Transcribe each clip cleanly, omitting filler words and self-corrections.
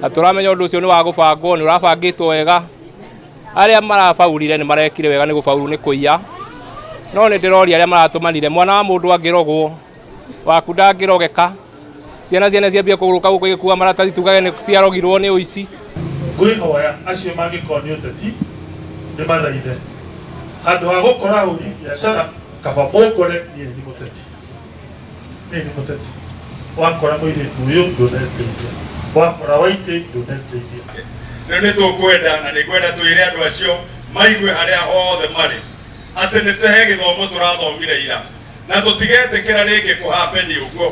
Na tũramenya ũndũ ũcio nĩ wa gũbangwo, nĩ ũrabangĩtwo wega. Arĩa marabaurire nĩ marekire wega, nĩ gũbauru nĩ kũiya. No nĩ ndĩroria arĩa maratũmanire, mwana wa mũndũ angĩrogwo, waku ndangĩrogeka. Ciana ciene ciambie kũgũrũka gũkũ igĩkua maratathi tugage nĩ ciarogirwo nĩ ũici. Ngwĩhoya acio mangĩkorwo nĩ ũteti nĩ mathaithe handũ ha gũkora ahũri biacara kaba mũngore niĩ nĩ mũteti. Niĩ nĩ mũteti. Wakora mũirĩtu ũyũ ndũneteithia, wakora Waitĩ ndũneteithia. Rĩu nĩ tũkwenda na nĩ ngwenda twĩre andũ acio maigue harĩa hothe marĩ atĩ nĩ he gĩthomo tũrathomire ira na tũtigetĩkĩra rĩngĩ kũhapeni ũguo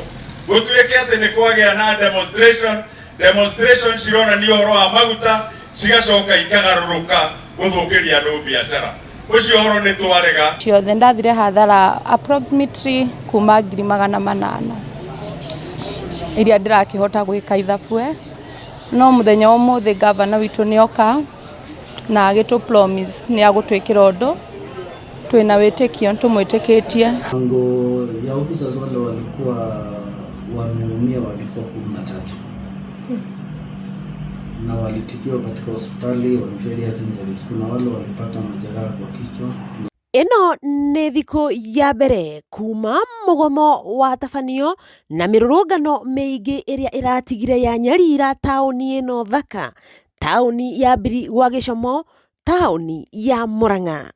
gũtuĩke atĩ nĩ kwagĩa na demonstration. Demonstration cironania ũhoro wa maguta cigacoka ikagarũrũka gũthũkĩria andũ biacara. Ũcio ũhoro nĩ twarega. Ciothe ndathire hathara approximately kuma 800,000 iria ndĩrakĩhota gwĩka ithabu. No mũthenya wa ũmũthĩ gavana witũ nĩ oka na agĩtũ promise nĩ agũtwĩkĩra ũndũ, twĩna wĩtĩkio, nĩtũmwĩtĩkĩtie. Kiwango ya officers wale walikuwa wameumia walikuwa 13 na walitibiwa katika hospitali on various injuries. Kuna wale walipata majeraha kwa kichwa. Ĩno nĩ thikũ ya mbere kuma mũgomo watabanio na mĩrũrũngano mĩingĩ ĩrĩa ĩratigire ya nyarira taũni ĩno thaka, taũni ya Mbiri gwa Gĩcomo, taũni ya Murang'a.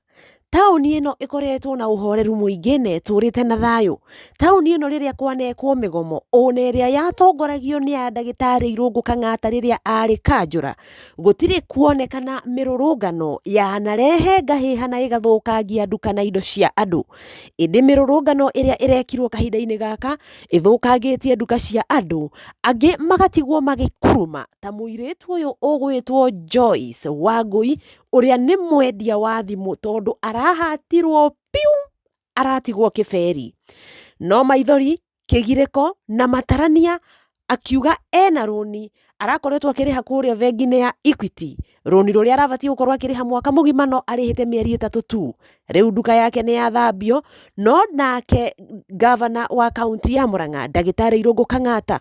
Taũni ĩno ĩkoretwo na ũhoreru mũingĩ na ĩtũrĩte na thayũ. Taũni ĩno rĩrĩa kwanekwo mĩgomo ona ĩrĩa yatongoragio nĩ ya ndagĩtarĩ Irũngũ Kang'ata rĩrĩa arĩ kanjũra, gũtirĩ kuonekana mĩrũrũngano yanarehe ngahĩha na ĩgathũkangia nduka na indo cia andũ. Ĩndĩ mĩrũrũngano ĩrĩa ĩrekirwo kahinda-inĩ gaka ĩthũkangĩtie nduka cia andũ, angĩ magatigwo magĩkuruma ta mũirĩtu ũyũ ũgwĩtwo Joyce Wangũi ũrĩa nĩ mwendia wa thimũ tondũ arahatirwo piu aratigwo kĩberi. No maithori, kĩgirĩko na matarania akiuga ena rũni arakoretwo akĩrĩha kũrĩa bengi-inĩ ya Equity, rũni rũrĩa arabatiĩ gũkorwo akĩrĩha mwaka mũgima no arĩhĩte mĩeri 3 tu. Rĩu nduka yake nĩ yathambio, no nake gavana wa kaunti ya Murang'a ndagĩtarĩ Irũngũ Kang'ata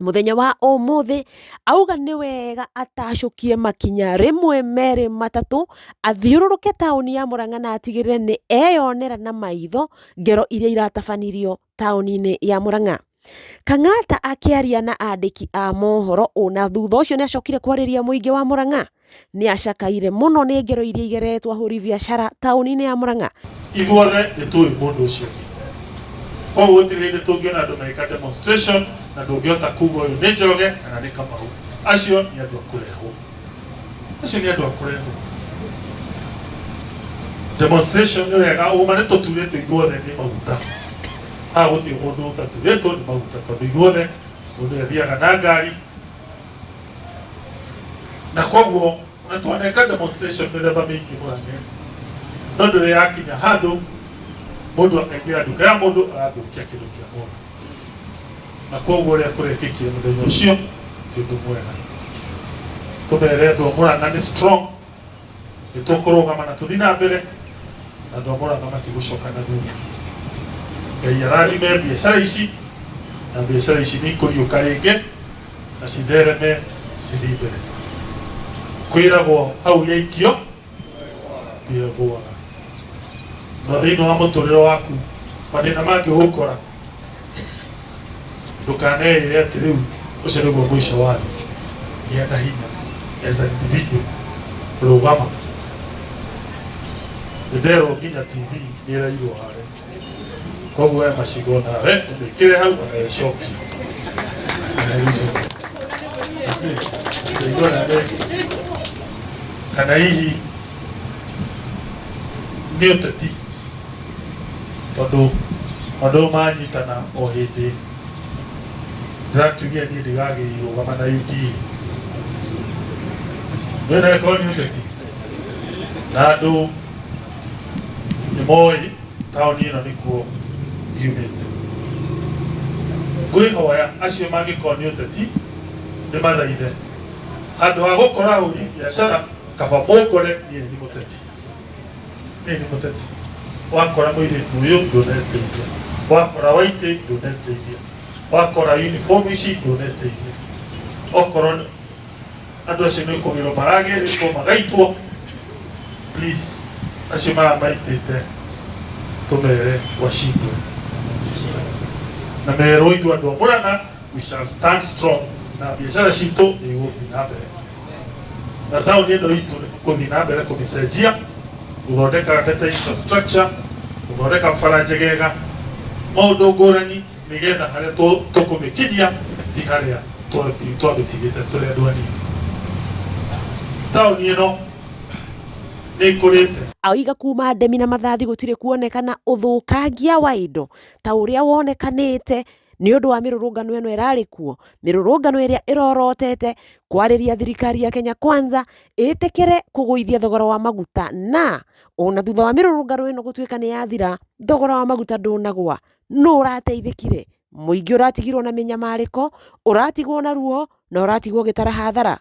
mũthenya wa ũmũthĩ auga nĩ wega atacũkie makinya rĩmwe merĩ matatũ athiũrũrũke taũni ya Murang'a na atigĩrĩre nĩ eyonera na maitho ngero iria iratabanirio taũni-inĩ ya Murang'a. Kang'ata akĩaria na andĩki a mohoro ũna thutha ũcio nĩ acokire kwarĩria mũingĩ wa Murang'a, nĩ acakaire mũno nĩ ngero iria igeretwo ahũri biacara taũni-inĩ ya Murang'a. Ithuothe nĩ tũĩ mũndũ ũcio ũngĩ, koguo gũtirĩ hĩndĩ tũngĩona andũ magĩka demonstration na ndũngĩhota kuga ũyũ nĩ Njoroge kana nĩ Kamau. Acio nĩ andũ a kũrehwo, acio nĩ andũ a kũrehwo. Demonstration nĩ wega, ũma nĩ tũturĩtwo ithuothe nĩ maguta. Haha gũtirĩ mũndũ ũtaturĩtwo nĩ maguta, tondũ ithuothe mũndũ athiaga na ngari, na koguo na twaneka demonstration mĩthemba mĩingĩ Murang'a, no ndũrĩ yakinya handũ mũndũ akaingĩra nduka ya mũndũ agathũkia kĩndũ kĩa mũndũ. Na koguo ũrĩa kũrekĩkire mũthenya ũcio ti ũndũ mwega. Tũmere andũ a Murang'a nĩ strong, nĩ tũkũrũgama na tũthiĩ na mbere, na andũ a Murang'a matigũcoka na thutha. Ngai arathime biacara ici, na biacara ici nĩ ikũriũka rĩngĩ na cithereme cithiĩ mbere. Kwĩragwo hau yaikio ndĩegũaga. No thĩinĩ wa mũtũrĩre waku mathĩna mangĩgũkora, ndũkaneĩre atĩ rĩu ũcio nĩguo mũico wa thĩ. Gĩa na hinya as an individual, rũgama. Nĩnderwo nginya TV nĩ ĩrairwo harĩa, koguo we macigo nawe ũmĩkĩre hau ona ĩcokie. Ndaigua nawe kana hihi nĩ ũteti, tondũ andũ manyitana o hĩndĩ ndĩrakiugire niĩ ndigagĩrũgama na UDA. Nĩ korwo nĩ ũteti, na andũ nĩ moĩ taũni ĩno nĩkuo ngiumĩte. Ngwĩhoya acio mangĩkorwo nĩ ũteti nĩ mathaithe handũ ha gũkora ahũri biacara kaba mũngore niĩ nĩ mũteti. Niĩ nĩ mũteti. Wakora mũirĩtu ũyũ ndũneteithia, wakora Waitĩ ndũneteithia, wakora uniform ici ndũneteithia, okorwo Andũ acio nĩ kũgĩrwo maragĩrĩtwo magaitwo. Please, acio maramaitĩte tũmere washindwe na merwo ithuĩ andũ a Murang'a we shall stand strong na biacara citũ nĩ igũthiĩ na mbere na taũni ĩno itũ nĩ tũkũthiĩ na mbere kũmĩcenjia, gũthondeka better infrastructure, gũthondeka bara njegega, maũndũ ngũrani, nĩgetha harĩa tũkũmĩkinyia ti harĩa twamĩtigĩte tũrĩ andũ anini. Taũni ĩno nĩ ĩkũrĩte. Oiga kuma ndemi na mathathi gũtirĩ kuonekana ũthũkangia wa indo ta ũrĩa wonekanĩte nĩ ũndũ wa mĩrũrũngano ĩno ĩrarĩ kuo, mĩrũrũngano ĩrĩa ĩrorotete kwarĩria thirikari ya Kenya Kwanza ĩtĩkĩre kũgũithia thogora wa maguta, na ona thutha wa mĩrũrũngano ĩno gũtuĩka nĩ yathira, thogora wa maguta ndũnagwa. Nũ ũrateithĩkire? Mũingĩ ũratigirwo na mĩnyamarĩko, ũratigwo na ruo na ũratigwo ũgĩtara hathara.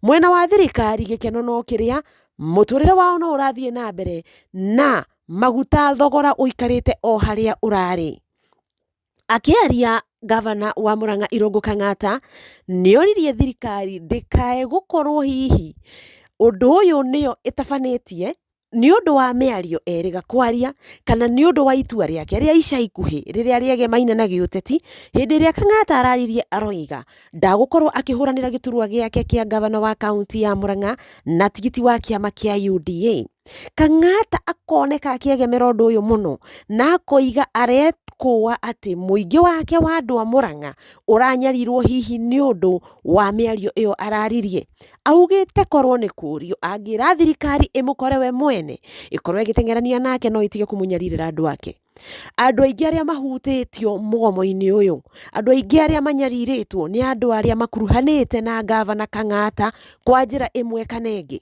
Mwena wa thirikari gĩkeno no kĩrĩa, mũtũrĩre wao no ũrathiĩ na mbere na maguta thogora ũikarĩte o harĩa ũrarĩ. Akĩaria gavana wa Murang'a Irũngũ Kang'ata nĩoririe thirikari ndĩkae gũkorwo hihi ũndũ ũyũ nĩyo ĩtabanĩtie nĩ ũndũ wa mĩario erĩga kwaria kana nĩ ũndũ wa itua rĩake rĩa ica ikuhĩ rĩrĩa rĩegemaine na gĩũteti. Hĩndĩ ĩrĩa Kang'ata araririe aroiga ndagũkorwo akĩhũranĩra gĩturwa gĩake kĩa gavana wa kaunti ya Murang'a na tigiti wa kĩama kĩa UDA. Kang'ata akoneka akĩegemera ũndũ ũyũ mũno na akoiga arekũa atĩ mũingĩ wake wa andũ a Murang'a ũranyarirwo hihi nĩ ũndũ wa mĩario ĩyo araririe. Augĩte korwo nĩ kũrio angĩra thirikari ĩmũkore we mwene ĩkorwo ĩgĩteng'erania nake no ĩtige kũmũnyarirĩra andũ ake. Andũ aingĩ arĩa mahutĩtio mũgomo-inĩ ũyũ, andũ aingĩ arĩa manyarirĩtwo nĩ andũ arĩa makuruhanĩte na gavana Kang'ata kwa njĩra ĩmwe kana ĩngĩ.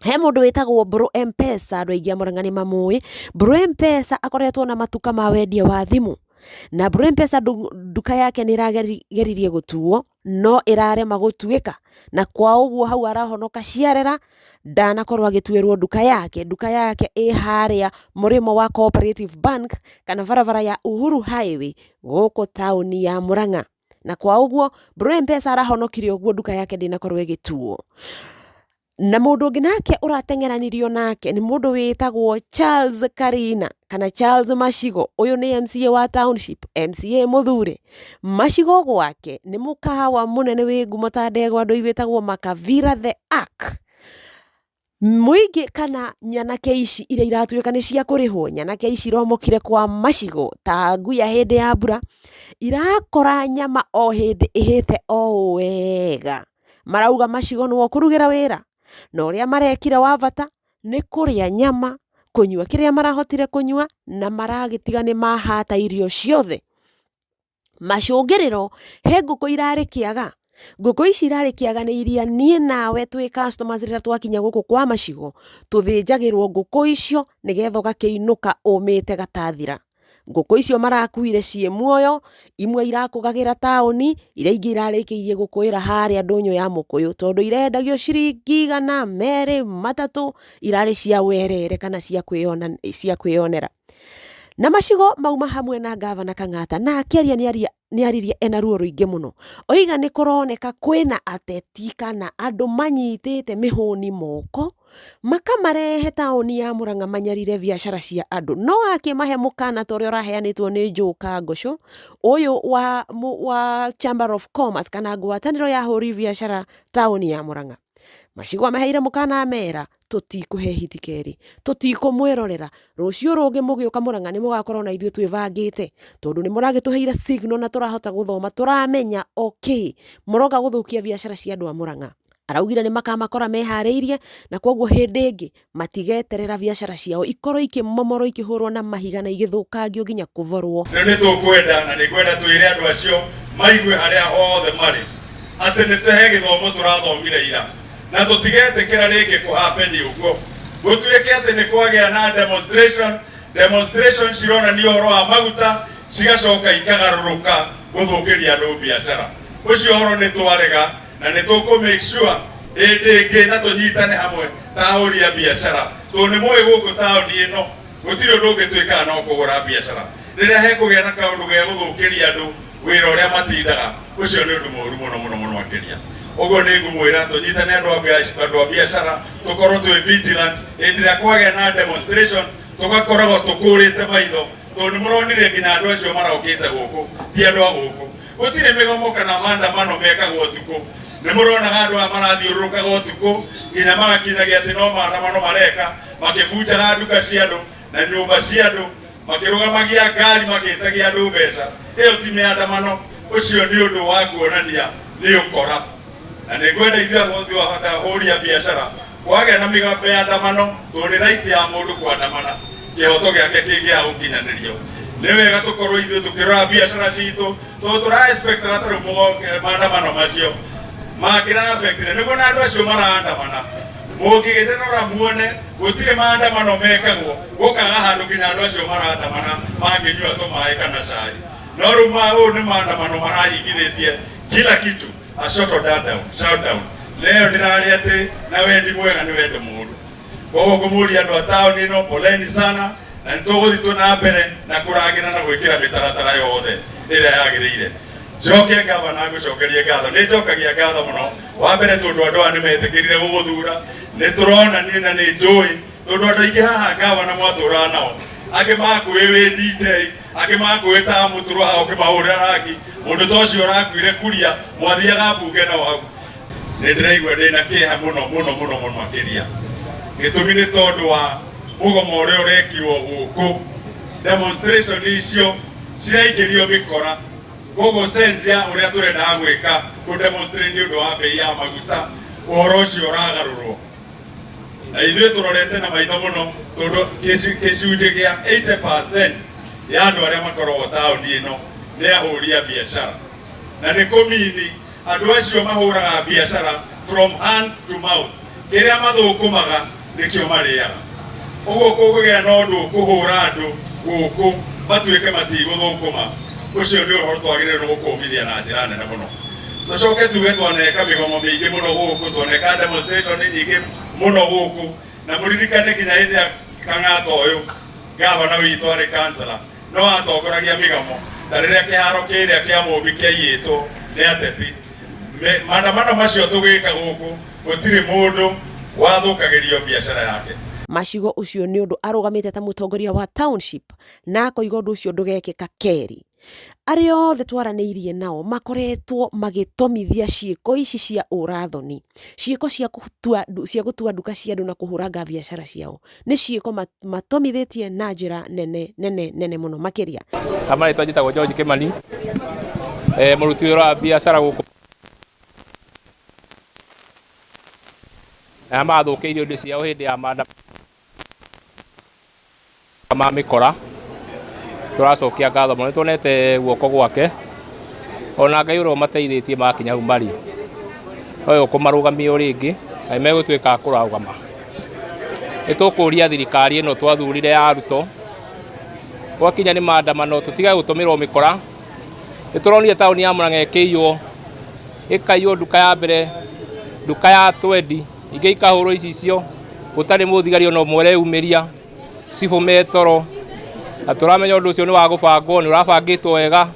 He mũndũ wĩtagwo Bro M-Pesa, andũ aingĩ a Murang'a nĩ mamũĩ. Bro M-Pesa akoretwo na matuka ma wendia wa thimũ, na Bro M-Pesa nduka yake nĩ ĩrageririe gũtuo no ĩrarema gũtuĩka, na kwa ũguo hau arahonoka ciarera ndanakorwo agĩtuĩrwo nduka yake. Nduka yake ĩ harĩa mũrĩmo wa Cooperative Bank kana barabara ya Uhuru Highway gũkũ taũni ya Murang'a, na kwa ũguo Bro M-Pesa arahonokire ũguo nduka yake ndĩnakorwo ĩgĩtuo. Na mũndũ ũngĩ nake ũrateng'eranirio nake nĩ mũndũ wĩtagwo Charles Karina kana Charles Macigo. Ũyũ nĩ MCA wa Township, MCA Mũthure. Macigo gwake nĩ mũkawa mũnene wĩ ngumo ta ndegwa ndũi wĩtagwo Makavira The Ark. Mũingĩ kana nyanake ici iria iratuĩka nĩ cia kũrĩhwo, nyanake ici iromokire kwa Macigo ta nguya hĩndĩ ya mbura, irakora nyama o hĩndĩ ĩhĩte o wega. Marauga Macigo nĩwe ũkũrugĩra wĩra, na ũrĩa marekire wa bata nĩ kũrĩa nyama, kũnyua kĩrĩa marahotire kũnyua, na maragĩtiga nĩ mahata irio ciothe. Macũngĩrĩro, he ngũkũ irarĩ kĩaga. Ngũkũ ici irarĩ kĩaga nĩ iria niĩ nawe twĩ customers rĩrĩa twakinya gũkũ kwa Macigo, tũthĩnjagĩrwo ngũkũ icio nĩgetha ũgakĩinũka ũmĩte gatathira. Ngũkũ icio marakuire ciĩ muoyo, imwe irakũgagĩra taũni, iria ingĩ irarĩkĩirie gũkũĩra harĩa ndũnyũ ya mũkũyũ, tondũ irendagio ciringi igana, merĩ, matatũ, irarĩ cia werere kana cia kwĩyonera. Na Macigo mauma hamwe na gavana Kang'ata na akĩaria nĩaririe ena ruo rũingĩ mũno. Oiga nĩ kũroneka kwĩna ateti kana andũ manyitĩte mĩhũni moko makamarehe taũni ya Murang'a manyarire biacara cia andũ. No akĩmahe mũkana ta ũrĩa ũraheanĩtwo nĩ Joe Kangocũ ũyũ wa Chamber of Commerce kana ngwatanĩro ya ahũri biacara taũni ya Murang'a. Macigo amaheire mũkana amera tũtikũhe hiti kerĩ, tũtikũmwĩrorera, rũciũ rũngĩ mũgĩũka Murang'a nĩ mũgakorwo na ithuĩ twĩbangĩte, tondũ nĩ mũragĩtũheire signal na tũrahota gũthoma, tũramenya okay mũroka gũthũkia biacara cia andũ a Murang'a. Araugire nĩ makamakora meharĩirie na koguo hĩndĩ ĩngĩ matigeterera biacara ciao ikorwo ikĩmomorwo ikĩhũrwo na mahiga na igĩthũkangio nginya kũborwo. Rĩu nĩ tũkwenda na nĩ ngwenda twĩre andũ acio maigue harĩa hothe marĩ atĩ nĩ he gĩthomo tũrathomire ira na tũtigetĩkĩra rĩngĩ kũhapeni ũguo gũtuĩke atĩ nĩ kwagĩa na demonstration cironania ũhoro wa maguta cigacoka ikagarũrũka gũthũkĩria andũ biacara. Ũcio ũhoro nĩ twarega na nĩ tũkũ make sure hĩndĩ ĩngĩ na tũnyitane hamwe ta ahũri a biacara, tondũ nĩ mũĩ gũkũ taũni ĩno gũtirĩ ũndũ ũngĩ twĩkaga no kũhũra biacara. Rĩrĩa hekũgĩa na kaũndũ ge gũthũkĩria andũ wĩra ũrĩa matindaga, ũcio nĩ ũndũ mũũru mũno mũno mũno makĩria. Ũguo nĩ ngũmwĩra tũnyitane andũ a biacara, tũkorwo twĩ vigilant hĩndĩ ĩrĩa kwagĩa na demonstration, tũgakoragwo tũkũrĩte maitho, tondũ nĩ mũronire nginya andũ acio marokĩte gũkũ ti andũ a gũkũ. Gũtirĩ mĩgomo kana maandamano mekagwo ũtukũ. Nĩ mũronaga andũ aya marathiũrũrũkaga ũtukũ nginya magakinyagia atĩ no maandamano mareka, makĩbunjaga nduka cia andũ na nyũmba cia andũ, makĩrũgamagia ngari magĩtagia andũ mbeca. Ĩyo ti mĩandamano, ũcio nĩ ũndũ wa kuonania nĩ ũkora. Na nĩ ngwenda ithuĩ ahũri a biacara kwagĩa na mĩandamano, tondũ nĩ right ya mũndũ kwandamana, kĩhoto gĩake kĩngĩaga gũkinyanĩrio. Nĩ wega tũkorwo ithuĩ tũkĩrora biacara citũ, tondũ tũra expectaga ta rĩu maandamano macio mangĩra affectire nĩguo na andũ acio maraandamana. Mũngĩgĩrora muone gũtirĩ maandamano mekagwo gũkaga handũ nginya andũ acio maraandamana mangĩnyua tũmaĩ kana cai. No rĩu ũyũ nĩ maandamano marahingithĩtie kila kitu, a short shutdown. Leo ndĩrarĩ atĩ na wendi mwega nĩ wendo mũũru. Koguo ngũmũria andũ a taũni ĩno, poleni sana, na nĩ tũgũthiĩ tũ na mbere na kũrangĩra na gwĩkĩra mĩtaratara yothe ĩrĩa yagĩrĩire. Njoke gavana ngũcokerie ngatho, nĩ njokagia ngatho mũno. Wa mbere tondũ andũ aya nĩ metĩkĩrire gũgũthura, nĩ tũrona niĩ na nĩ njũĩ tondũ andũ aingĩ haha gavana mwatũraga nao, angĩ makũĩ wĩ DJ, angĩ makũĩ ta mũtũrũ haha ũkĩmahũrĩra rangi, mũndũ ta ũcio ũrakuire kuria mwathiaga mbunge nao hau. Nĩ ndĩraigua ndĩna kĩeha mũno mũno mũno mũno makĩria. Gĩtũmi nĩ tondũ wa mũgomo ũrĩa ũrekirwo gũkũ, demonstration icio ciraingĩrio mĩkora. Koguo sense ya ũrĩa tũrendaga gwĩka kũ demonstrate nĩ ũndũ wa bei ya maguta, ũhoro ũcio ũragarũrwo. Na ithuĩ tũrorete na maitho mũno tondũ gĩcunjĩ kĩa 80% ya andũ arĩa makoragwo taũni ĩno nĩ ahũri a biacara. Na nĩ kũmini andũ acio mahũraga biacara from hand to mouth, kĩrĩa mathũkũmaga nĩkĩo marĩaga. Ũguo kũngĩgĩa na ũndũ ũkũhũra andũ gũkũ matuĩke matigũthũkũma, ũcio nĩ ũhoro twagĩrĩirwo nĩ gũkũmithia na njĩra nene mũno. Tũcoke tuge twaneka mĩgomo mĩingĩ mũno gũkũ, twaneka demonstration nyingĩ mũno gũkũ, na mũririkane nginya hĩndĩ ya Kang'ata ũyũ gavana witũ arĩ councillor no atongoragia mĩgomo ta rĩrĩa kĩharo kĩrĩa kĩa Mũmbi kĩaiyĩtwo nĩ ateti. Maandamano macio tũgĩka gũkũ gũtirĩ mũndũ wathũkagĩrio biacara yake. Macigo ũcio nĩ ũndũ arũgamĩte ta mũtongoria wa township na akoiga ũndũ ũcio ndũgekĩka kerĩ. Arĩa othe twaranĩirie nao makoretwo magĩtomithia ciĩko ici cia ũrathoni, ciĩko cia gũtua nduka cia andũ na kũhũranga biacara ciao nĩ ciĩko matomithĩtie na njĩra nene nene nene mũno makĩria. Marĩtwa njĩtagwo George Kimani, mũruti wĩra wa biacara gũkũ. Na mathũkĩirio indo ciao hĩndĩ ya maandamano ma mĩkora. Tũracokia ngatho mũno, nĩtuonete guoko gwake ona Ngai ũrĩa ũmateithĩtie makinya hau marĩ, nowe ũkũmarũgamia o rĩngĩ na nĩmegũtuĩka a kũrũgama. Nĩtũkũria thirikari ĩno twathurire ya Ruto, gwakinya nĩ maandamano tũtige gũtũmĩrwo mĩkora. Nĩtũronire taũni ya Murang'a ĩkĩiywo, ĩkaiywo nduka ya mbere, nduka ya twendi, ingĩ ikahũrwo icicio, gũtarĩ mũthigari ona ũmwe ũreyumĩria, cibũ metoro, na tũramenya ũndũ ũcio nĩ wa gũbangwo, nĩ ũrabangĩtwo wega.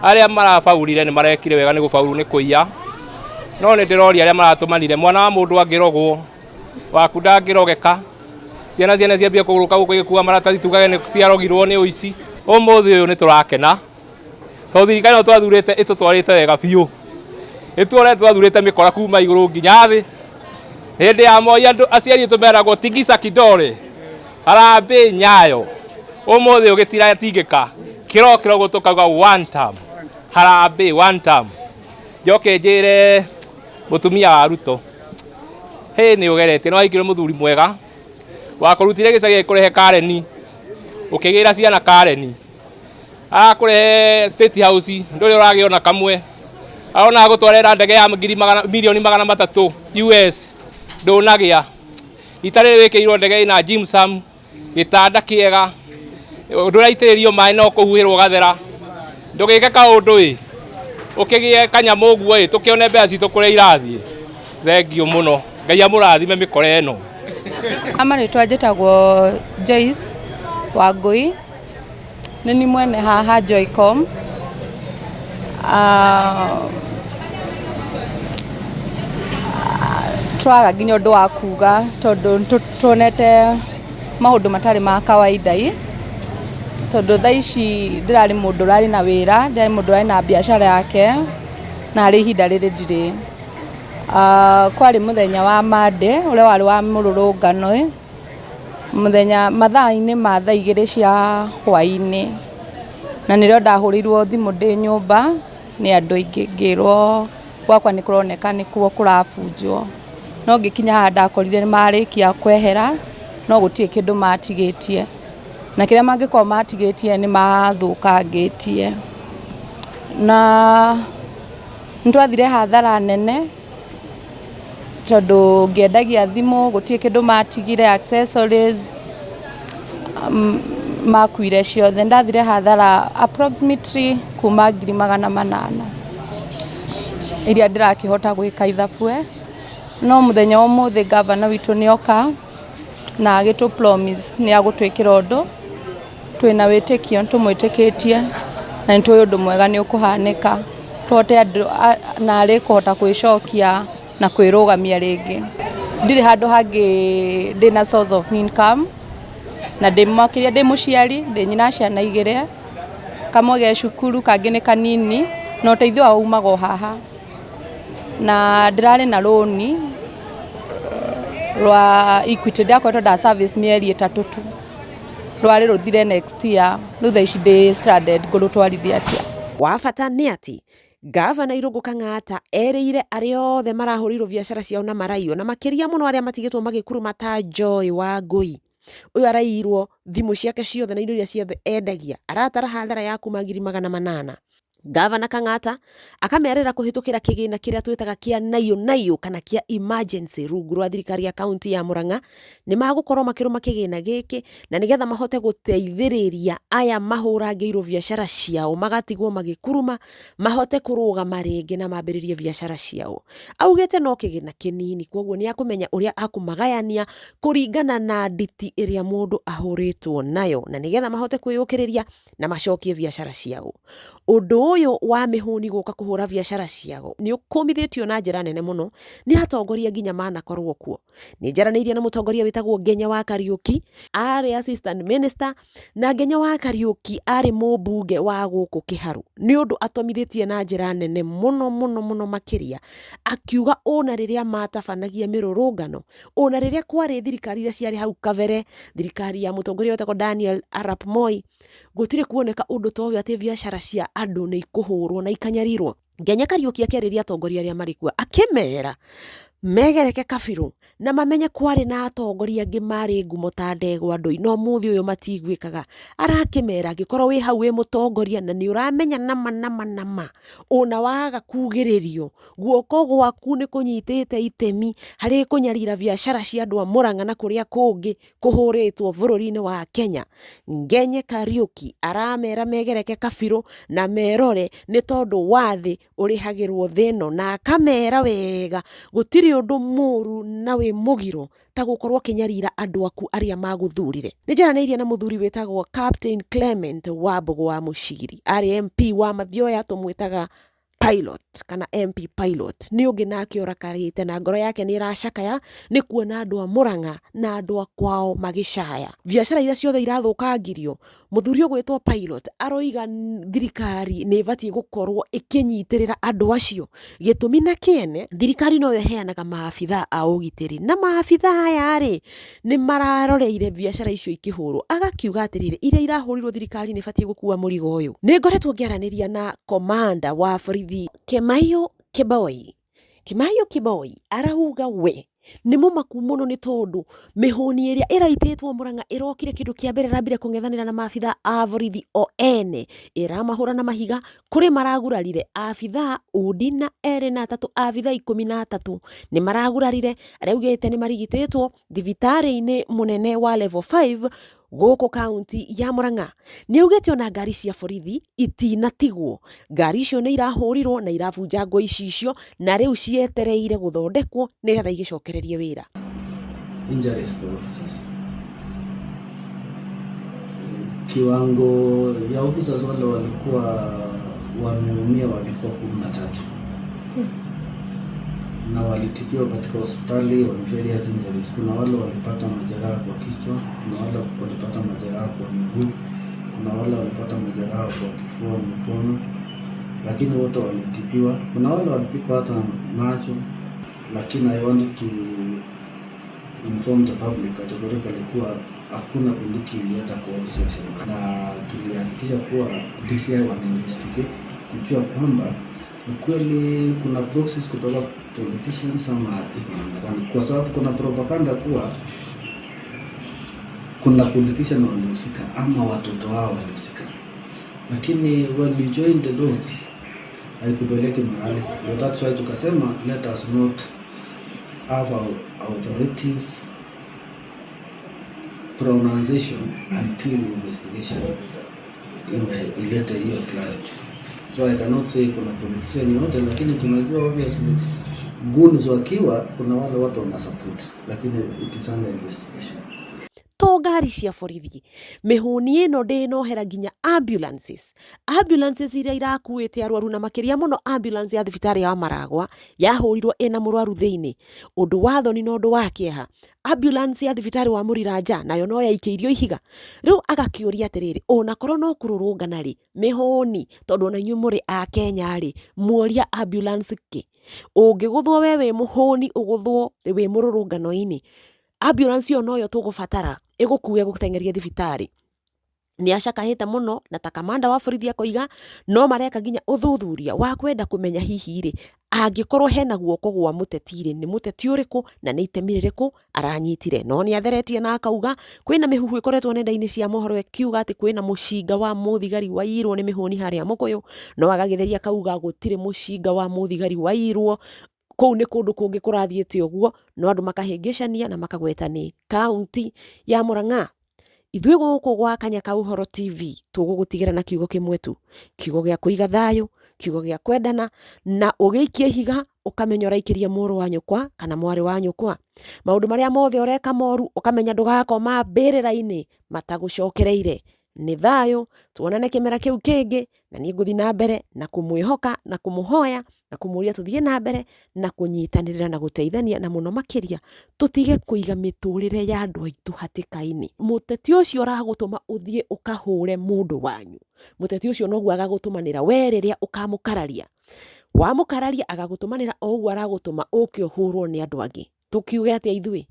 Arĩa marabaurire nĩ marekire wega nĩ gũbauru nĩ kũiya, no nĩ ndĩroria arĩa maratũmanire, mwana wa mũndũ angĩrogwo waku ndangĩrogeka, ciana ciene ciambie kũgũrũka gũkũ igĩkua maratathi tugage nĩ ciarogirwo nĩ ũici. Ũmũthĩ ũyũ nĩ tũrakena tondũ thirikari ĩno twathurĩte ĩtũtwarĩte wega biũ, ĩtuone twathurĩte mĩkora kuma igũrũ nginya thĩ. Hĩndĩ ya Moi andũ aciari aitũ meragwo tigisa kidole, harambee nyayo. Ũmũthĩ ũyũ gĩtiratingĩka, kĩrokĩro ũguo tũkauga one term, harambee one term. Njoke njĩre mũtumia wa Ruto, hĩ nĩ ũgeretie, nĩ wahikire mũthuri mwega wakũrutire gĩcagi agĩkũrehe Kareni, ũkĩgĩra ciana Kareni, arakũrehe State House ndũrĩ ũragĩa ona kamwe, arona agũtwarĩra ndege ya ngiri magana, milioni 300 US ndũnagĩa. Rita rĩrĩ wĩkĩirwo ndege ĩna gypsum, gĩtanda kĩega, ndũraitĩrĩrio maĩ no kũhuhĩrwo ũgathera. Ndũgĩke kaũndũ ĩ, ũkĩgĩe kanyamũ ũguo ĩ, tũkĩone mbeca citũ kũrĩa irathiĩ. Thengiũ mũno, Ngai amũrathime mĩkora ĩno. Marĩtwa njĩtagwo Joyce Wangui, nĩ ni mwene haha Joycom. Twaga nginya ũndũ wa kuga tondũ tuonete maũndũ matarĩ ma kawaida ĩ, tondũ thaa ici ndĩrarĩ mũndũ ũrarĩ na wĩra, ndĩrarĩ mũndũ ũrarĩ na biacara yake, na harĩ ihinda rĩrĩ ndirĩ. Kwarĩ mũthenya wa Monday ũrĩa warĩ wa mũrũrũngano ĩ, mũthenya mathaa-inĩ ma thaa 2 cia hwaĩ-inĩ, na nĩrĩo ndahũrĩirwo thimũ ndĩ nyũmba nĩ andũ aingĩ ngĩrwo gwakwa nĩ kũroneka nĩkuo kũrabunjwo. No ngĩkinya haha ndakorire nĩ marĩkia kwehera no gũtirĩ kĩndũ matigĩtie, na kĩrĩa mangĩkorwo matigĩtie nĩ mathũkangĩtie. Na nĩ twathire hathara nene tondũ ngĩendagia thimũ gũtirĩ kĩndũ matigire, accessories makuire ciothe. Ndathire hathara approximately kuma 800,000 iria ndĩrakĩhota gwĩka ithabu. No mũthenya wa ũmũthĩ gavana witũ nĩoka na agĩtũ promise nĩ agũtwĩkĩra ũndũ, twĩna wĩtĩkio, nĩtũmwĩtĩkĩtie na nĩtũĩ ũndũ mwega nĩ ũkũhanĩka, tũhote andũ narĩ kũhota kwĩcokia na kwĩrũgamia rĩngĩ. Ndirĩ handũ hangĩ ndĩna source of income, na ndĩ makĩria ndĩ mũciari, ndĩ nyina ciana 2, kamwe ge cukuru kangĩ nĩ kanini, na ũteithio wao umaga o haha. Na ndĩrarĩ na rũni rwa Equity, ndakoretwo nda service mĩeri 3 tu, rwarĩ rũthire next year, rĩu thaa ici ndĩ stranded, ngũrũtwarithia atĩa? Wa bata nĩ atĩ Gavana Irũngũ Kang'ata erĩire arĩa othe marahũrĩirwo biacara ciao na maraiywo, na makĩria mũno arĩa matigĩtwo magĩkuruma ta Joy Wangui. Ũyũ araiirwo thimũ ciake ciothe na indo iria ciothe endagia, aratara hathara ya kuma 800,000. Gavana Kang'ata akamerĩra kũhĩtũkĩra kĩgĩna kĩrĩa twĩtaga kĩa naiyũ naiyũ kana kĩa emergency rungu rwa thirikari ya kaunti ya Murang'a, nĩ magũkorwo makĩrũma kĩgĩna gĩkĩ na nĩgetha mahote gũteithĩrĩria aya mahũrangĩirwo biacara ciao magatigwo magĩkuruma, mahote kũrũgama rĩngĩ na mambĩrĩrie biacara ciao. Augĩte no kĩgĩna kĩnini, koguo nĩ akũmenya ũrĩa akũmagayania kũringana na nditi ĩrĩa mũndũ ahũrĩtwo nayo, na nĩgetha mahote kwĩyũkĩrĩria na macokie biacara ciao. Ũndũ ũyũ wa mĩhũni gũka kũhũra biacara ciao nĩ ũkũmithĩtio na njĩra nene mũno nĩ atongoria nginya manakorwo kuo. Nĩ njaranĩirie na mũtongoria wĩtagwo Ngenya wa Kariũki, arĩ assistant minister, na Ngenya wa Kariũki arĩ mũmbunge wa gũkũ Kĩharũ. Nĩ ũndũ atomithĩtie na njĩra nene mũno mũno mũno makĩria, akiuga ona rĩrĩa matabanagia mĩrũrũngano, ona rĩrĩa kwarĩ thirikari iria ciarĩ hau kabere, thirikari ya mũtongoria wĩtagwo Daniel Arap Moi, gũtirĩ kuoneka ũndũ ta ũyũ atĩ biacara cia andũ nĩ ikũhũrwo na ikanyarirwo. Ngenya Kariũki akĩarĩria atongoria arĩa marĩ kuo akĩmera megereke kabirũ na mamenye kwarĩ na atongoria angĩ marĩ ngumo ta ndegwa ndũi, no mũthĩ ũyũ matiguĩkaga. Arakĩmera angĩkorwo wĩ hau wĩ mũtongoria na nĩ ũramenya nama nama nama ona waga kugĩrĩrio guoko gwaku nĩ kũnyitĩte itemi harĩ kũnyarira biacara cia andũ a Murang'a na kũrĩa kũngĩ kũhũrĩtwo bũrũri-inĩ wa Kenya. Ngenye Kariũki aramera megereke kabirũ na merore nĩ tondũ wa thĩ ũrĩhagĩrwo thĩ ĩno, na akamera wega gũtirĩ ũndũ mũru na wĩ mũgiro ta gũkorwo ũkĩnyarira andũ aku arĩa magũthurire. Nĩ njaranĩirie na mũthuri wĩtagwo Captain Clement Wambũgũ wa Mũciri, arĩ MP wa Mathioya, tũmwĩtaga Pilot kana MP Pilot. Nĩ ũngĩ nake ũrakarĩte na ngoro yake nĩ ĩracakaya nĩ kuona andũ a Murang'a na andũ a kwao magĩcaya. Biacara iria ciothe irathũkangirio, mũthuri ũgwĩtwo Pilot aroiga thirikari nĩ ĩbatiĩ gũkorwo ĩkĩnyitĩrĩra andũ acio. Gĩtũmi na kĩene, thirikari noyo ĩheanaga maabithaa a ũgitĩri, na maabithaa aya rĩ nĩ mararoreire biacara icio ikĩhũrwo. Agakiuga atĩrĩrĩ, iria irahũrirwo thirikari nĩ ĩbatiĩ gũkua mũrigo ũyũ. Nĩ ngoretwo ngĩaranĩria na komanda wa borithi Kimaiyo Kiboi. Kimaiyo Kiboi arauga we nĩ mũmaku mũno nĩ tondũ mĩhũni ĩrĩa ĩraitĩtwo Murang'a ĩrokire kĩndũ kĩa mbere ĩrambire kũng'ethanĩra na maabithaa a borithi o ene, ĩramahũra na mahiga, kũrĩ maragurarire abithaa undi na erĩ na atatũ, abithaa 13 nĩ maragurarire, arĩa augĩte nĩ marigitĩtwo thibitarĩ-inĩ mũnene wa level 5 gũkũ kaunti ya Murang'a. Nĩ augĩte ona ngari cia borithi itinatigwo, ngari icio nĩ irahũrirwo na irabunjangwo icicio na rĩu cietereire gũthondekwo nĩgetha igĩcokererie wĩra. Injuries kwa officers. Kiwango ya officers wale walikuwa wameumia walikuwa 13. Na walitibiwa katika hospitali on various injuries. Kuna wale walipata majeraha kwa kichwa, kuna wale walipata majeraha kwa miguu, kuna wale walipata majeraha kwa kifua, mikono, lakini wote walitibiwa. Kuna wale walipigwa hata macho, lakini I want to inform the public categorically kuwa hakuna bunduki ilienda kwa officers, na tulihakikisha kuwa DCI wana investigate kujua kwamba ni kweli kuna proxies kutoka politicians ama iko namna gani, kwa sababu kuna propaganda kuwa kuna politician walihusika ama watoto wao walihusika, lakini when you join the dots haikupeleki mahali. Ndio that's why tukasema let us not have a authoritative pronunciation until investigation iwe ilete hiyo clarity. So I cannot say kuna politician yote, lakini tunajua obviously goons wakiwa kuna wale watu wana support, lakini it is under investigation. To ngari cia borithi, mĩhũni ĩno ndĩnohera nginya ambulances, ambulances iria irakuĩte arwaru, na makĩria mũno ambulance ya thibitarĩ ya Maragwa yahũrirwo ĩna mũrwaru thĩinĩ, ũndũ wa thoni na ũndũ wa kĩeha. Ambulance ya thibitarĩ wa Mũriranja nayo no yaikĩirio ihiga. Rĩu agakĩũria atĩrĩrĩ, onakorwo no kũrũrũngana rĩ, mĩhũni, tondũ ona inyuĩ mũrĩ a Kenya rĩ, muoria ambulance kĩ? Ũngĩgũthwo we wĩ mũhũni, ũgũthwo wĩ mũrũrũngano-inĩ, ambulance ĩyo noyo tũgũbatara ĩgũkue gũteng'eria thibitarĩ. Nĩ acakahĩte mũno, na ta kamanda wa borithi akoiga no mareka nginya ũthuthuria wa kwenda kũmenya hihi rĩ, angĩkorwo hena guoko gwa mũteti rĩ, nĩ mũteti ũrĩkũ na nĩ itemi rĩrĩkũ aranyitire. No nĩ atheretie na akauga kwĩna mĩhuhu ĩkoretwo nenda-inĩ cia mohoro ĩkiuga atĩ kwĩna mũcinga wa mũthigari waiyirwo nĩ mĩhũni harĩa Mũkũyũ, no agagĩtheria akauga gũtirĩ mũcinga wa mũthigari waiyirwo, kũu nĩ kũndũ kũngĩ kũrathiĩte ũguo, no andũ makahĩngĩcania na makagweta nĩ kaunti ya Murang'a. Ithuĩ gũkũ gwa Kanya ka Ũhoro TV tũgũgũtigĩra na kiugo kĩmwe tu, kiugo gĩa kũiga thayũ, kiugo gĩa kwendana, na ũgĩikia ihiga ũkamenya ũraikĩria mũrũ wa nyũkwa kana mwarĩ wa nyũkwa. Maũndũ marĩa mothe ũreka moru ũkamenya ndũgakoma mbĩrĩra-inĩ matagũcokereire. Nĩ thayũ, tuonane kĩmera kĩu kĩngĩ, na niĩ ngũthiĩ na mbere na kũmwĩhoka na kũmũhoya na kũmũria tũthiĩ na mbere na kũnyitanĩrĩra na gũteithania, na mũno makĩria tũtige kũiga mĩtũrĩre ya andũ aitũ hatĩka-inĩ. Mũteti ũcio ũragũtũma ũthiĩ ũkahũre mũndũ wanyu, mũteti ũcio noguo agagũtũmanĩra we rĩrĩa ũkamũkararia. Wamũkararia agagũtũmanĩra o ũguo aragũtũma ũke ũhũrwo nĩ andũ angĩ. Tũkiuge atĩa ithuĩ?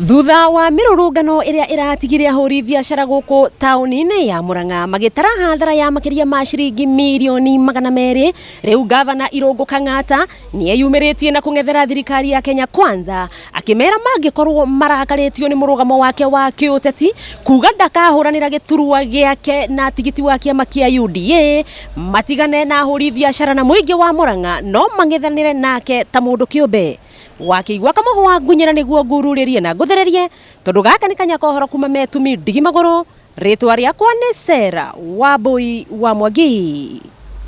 Thutha wa mĩrũrũngano ĩrĩa ĩratigire ahũri biacara gũkũ taũni-inĩ ya Murang'a magĩtara hathara ya makĩria ma ciringi mirioni 200, rĩu gavana Irũngũ Kang'ata nĩeyumĩrĩtie na kũng'ethera thirikari ya Kenya Kwanza, akĩmera mangĩkorwo marakarĩtio nĩ mũrũgamo wake wa kĩũteti kuga ndakahũranĩra gĩturwa gĩake na tigiti wa kĩama kĩa UDA, matigane na ahũri biacara na mũingĩ wa Murang'a no mang'ethanĩre nake ta mũndũ kĩũmbe. Wakĩigua kamũhwa ngunyĩra nĩguo ngururĩrie na ngũthererie, tondũ gaka nĩ kanya kohoro kuma metumi ndigi magũrũ. Rĩtwa rĩakwa nĩ Sarah Wambui wa Mwangi.